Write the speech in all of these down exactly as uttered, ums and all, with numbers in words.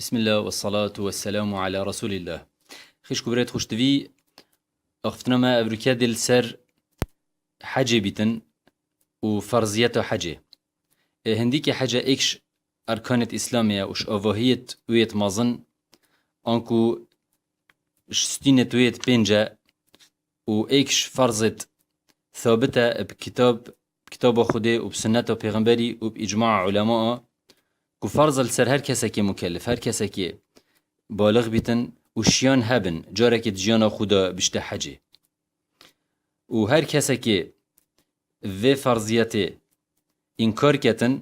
Bismillah ve salatu ve selamu ala Resulillah. Xişk û birêt xuştivî, axiftina me evroke dê li ser hecê bîtin û ferziyeta hecê. E, hindîkê hece êk ji erkanêt Îslamê ye û ji avahiyêt wê yêt mezin, anku ji stînêt wê yêt pênc e û êk ji ferzêt thabit e bi kitab, kitaba Xwedê û bi sunneta pêxemberî û bi îcmaa ulemaa, ku ferz e li ser her kesekê mukellef, her kesekê balix bîtin û şiyan hebin, carekê di jiyana xwe de bişte hecê. Û her kesekê vê ferziyetê înkar ketin,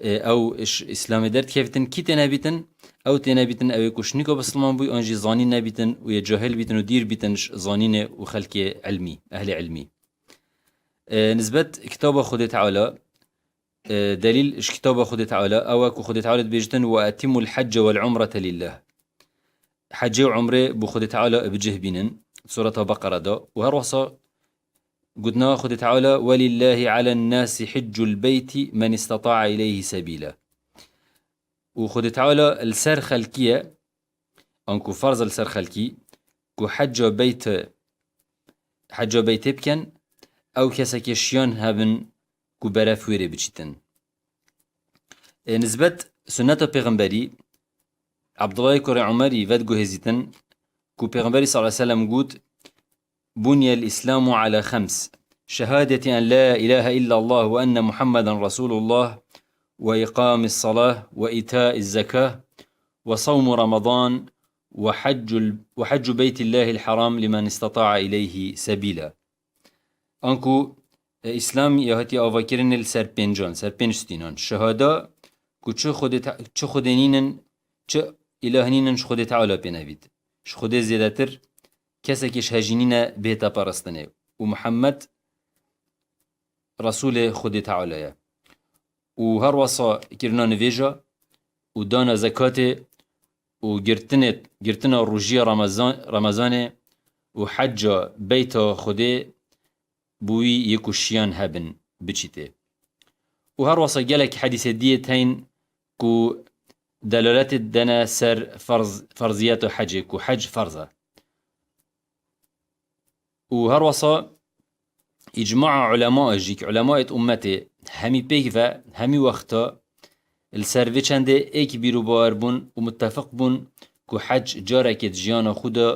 e, ew ji Îslamê derdikevîtin, kî têne bîtin? Ew têne bîtin, ew ê ku ji nîka bisilman bûy, an jî zanîn nebîtin û yê cahil bîtin û dîr bîtin ji zanînê û xelkê ilmî, ehlê ilmî. E, nisbet kitaba Xwedê Teala, e, delîl ji kitaba Xwedê Teala, ew e ku Xwedê Teala dibêjitin, "Ve etimul hecce vel umrete lillah." Hecê û umrê bo Xwedê Teala bi cih bînin. Sureta Beqere de. Û her wesa gotina Xwedê Teala, "Welillahi alen nasi hiccul beyti men istata'a ileyhi sebîla." Û Xwedê Teala li ser xelkî ye, anku ferz e li ser xelkî, ku hecca beyt, hecca beytê bikin, ew kesekê şiyan hebin ku berev wê rê biçîtin. E, nisbet sunneta pêxemberî, Abdullahê kurê Umerî vediguhêzîtin, ku Pêxemberî sallallahu aleyhi ve sellem got, "Buniyel Îslamu ala xems, şehadeti en la ilahe illallah ve enne Muhammeden Resulullah ve iqamis salah ve itaiz zekah ve savmu Ramadan ve haccul, ve haccu beytillahil haram limen istata'a ileyhi sebîla." Anku, e, Îslam ya hatiye avakirinê li ser pêncan, ser pênc stînan. Şehada ku çi Xwedê te-, çi Xwedê nînin, çi îlah nînin ji Xwedê Teala pê nebît. Ji Xwedê zêdetir kesekî ji hejî nîne bihête perestinê. Û Muhammed Resûlê Xwedê Teala ye. Û her wesa kirina nivêja û dana zekatê û girtinê, girtina rojiya Ramazan-, Ramazanê û hecca beyta Xwedê bo wî yê ku şiyan hebin biçîtê. Û her wesa gelek hedîsê diyê teyn ku delaletê dene ser ferz, ferziyeta hecê, ku hec ferz e. Û her wesa îcmaa ulema jî, ulemaê ummetê hemî pêk ve, hemî wexta li ser vê çendê êk bîr û bawer bûn û muttefiq bûn ku hec carekê di jiyana xwe de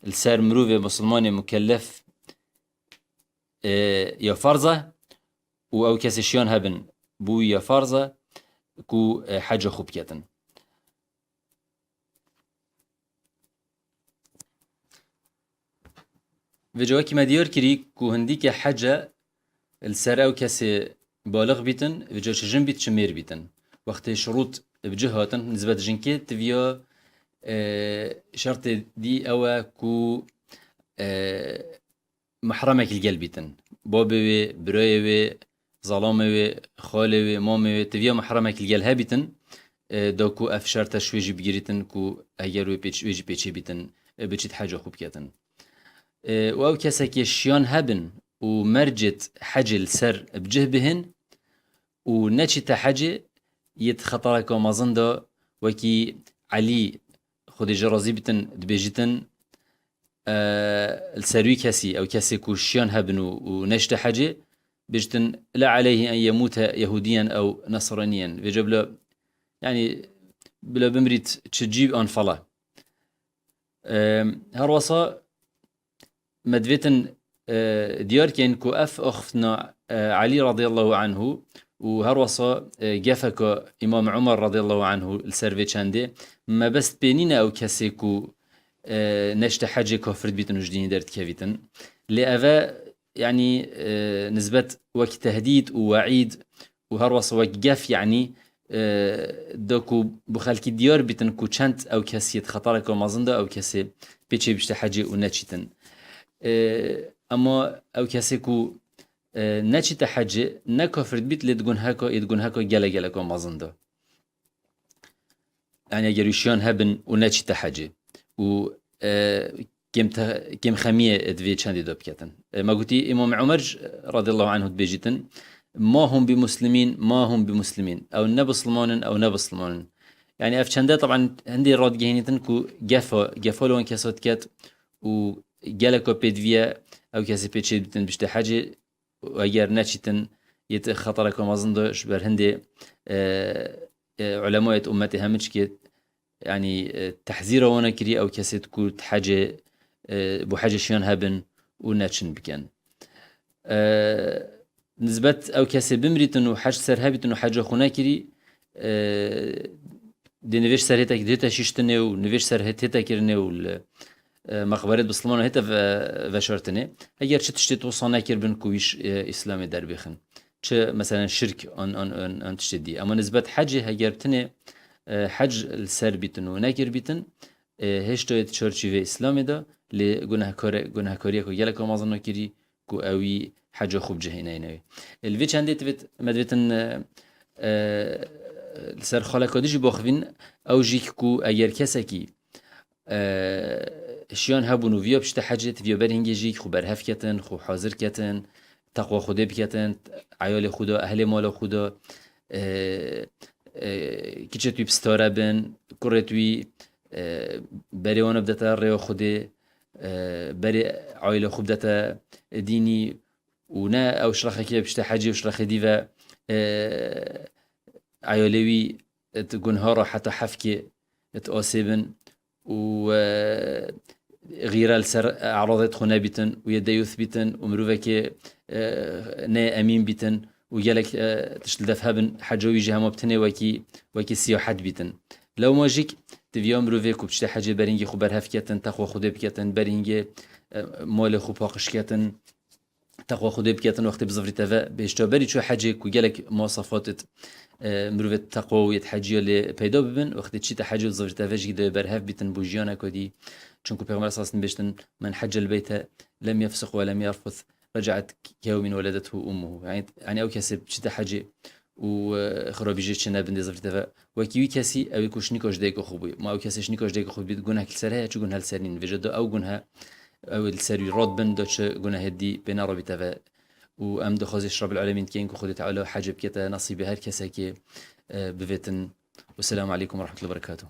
li ser mirovê misilmanê mukellef, e, ya farz e û ew kesê şiyan hebin bo wî ya farz e ku, e, heca xwe biketin. Vêca wekî me diyar kirî ku hindîke hece li ser ew kesê balix bîtin, vêca çi jin bît, çi mêr bîtin. Wextê şurût bi cih hatin, nisbet jinkê tiviya, e, şertê dî ew e ku, e, mehremek li gel bîtin. Babê wê, birayê wê, zalamê wê, xalê wê, mamê wê, tiviya mehremek li gel hebîtin, e, da ku ev şerte ji wê jî bigirîtin ku eger wê pêç-, wê jî pêçê bîtin, e, biçît heca xwe biketin. E, û ew kesekê şiyan hebin û mercêt hecê li ser bi cih bihin, û neçîte hecê, yê di xetareke mezin de wekî Elî, Xwedê ji razî bitin, dibêjitin, e, li ser wî kesî, ew kesê ku şiyan hebin û, û neçte hecê, bêjitin, "La aleyhi en yemûte yehûdiyen ew nesraniyen." Vêca bila, yanî, bila bimirît çi cî an fela. E, her wesa me divêtin, e, diyar kein ku ev axiftina, e, Elî radıyallahu anhu û her wesa, e, gefeka Îmam Umar radıyallahu anhu li ser vê çendê mebest pê nîne ew kesê ku, e, neşte hecê kafir dibîtin û ji dînî derdikevîtin. Lê ev e, yanî, e, nisbet wek tehdîd û weîd û her wesa wek gef, yanî, e, da ku bi xelkî diyar bîtin ku çend ew kes yê di xetareke mezin de ew kesê pê çê bişte hecê û neçîtin. E, ema ew kesê ku, e, neçîte hecê, ne kafir dibît, lê di gunheka, yê di gunheka gele geleka mezin de. Yanî eger wî şiyan hebin û neçîte hecê û, e, kêm te-, kêmxemiyê di vê çendê de biketin. E, me gotî Îmam Umer radıyallahu anhu dibêjîtin, "Ma hum bi muslimîn, ma hum bi muslimîn." Ew ne bisilman in, ew ne bisilman in. Yani ev çende taban hindê radigihînîtin ku gefa, gefa li wan kesa diket û geleka pêdiviye ew kesê pê çêbitin bişte hecê û eger neçîtin yê ti xetereka mezin de ji ber hindê, e, e, ulemayê di ummetê hemû çikê, yani, e, tehzîra wana kirî ew kesê ku di hecê, e, bo hecê şiyan hebin û neçin bikin. E, Nizbet ew kesê bimrîtin û hec ser hebîtin û heca xwe nekirî, e, dê nivêj ser hête, hête şiştinê û nivêj ser hête, hête kirinê û li, e, mexberê Bislimanan hête ve-, veşartinê. Eger çi tiştê wisa nekiribin ku wî ş-, e, Îslamê derbêxin. Çi, meselen, şirk an, an, an, an tiştê dî. Ema nizbet hecê heger tinê, e, hec li ser bîtin û nekir bîtin, e, hêşta yê di çarçîvê Îslamê de, lê gunehkare-, gunehkariyeka geleka mezin kirî ku ewî heca xwe bi cih neyne wê. Li vê çendê divêt, me divêtin, e, e, li ser xaleka dijî baxivîn, ew jî ku eger kesekî, e, şiyan hebûn û viya pişte hecê, ti viya ber hingê jî xwe berhev ketin, xwe hazir ketin, teqwa Xwedê biketin, eyalê xwe de, ehlê mala xwe de, e, e, kiçê tu wî pistare bin, kurê tu wî, e, berê wana bidete rêya Xwedê, e, berê aîle xwe bidete dînî û ne ew şirexekê pişte hecê û şirexê dî ve, e, eyalê wî di gunha re heta hefkê di asê bin û, e, xîre li ser eradê xwe nebîtin û yê deyûs bîtin û mirovekê, e, ne emîn bîtin û gelek, e, tişt li def hebin, heca wî jî hema bi tinê wekî, wekî siyahet bîtin. Lewma jîk di viya mirovê ku piştê hecê berîngê xwe berhev ketin, teqwa Xwedê biketin, berîngê, e, malê xwe paqij ketin, teqwa Xwedê biketin, wextê bizivirîte ve bêhişta berî çû hecê ku gelek muwasefat êt, e, mirovê teqwa û yêt heciya lê peyda bibin, wextê çîte hecê û zivirîte ve jî dê berhev bîtin bo jiyaneka dî. Çunku Pêxember sallallahu aleyhi ve sellem bêjtin, "Men heccel beyte lem yefsuq ve lem yerfus, rece'et keyewmin weledethu ummuhu." Yani, yani ew kesê çîte hecê û, e, xirabîjê çênebin dê zivirîte ve. Wekî wî kesî ew ê ku şinîka ji dayika xwe bûye. Ma ew kesê şinîka ji dayika xwe bî, gunhek li ser heye, çi gunhe li ser nîn. Vêca da ew gunhe, ew ê li ser wî rad bin, da çi gunehê dî pê nerabîte ve. Û em dixwazî ji Rabbil Alemîn dikeyin ku Xwedê Teala hecê bikete nesîbê her kesekê, e, bivêtin. Wesselamu aleykum ve rahmetullahi ve berekatuhu.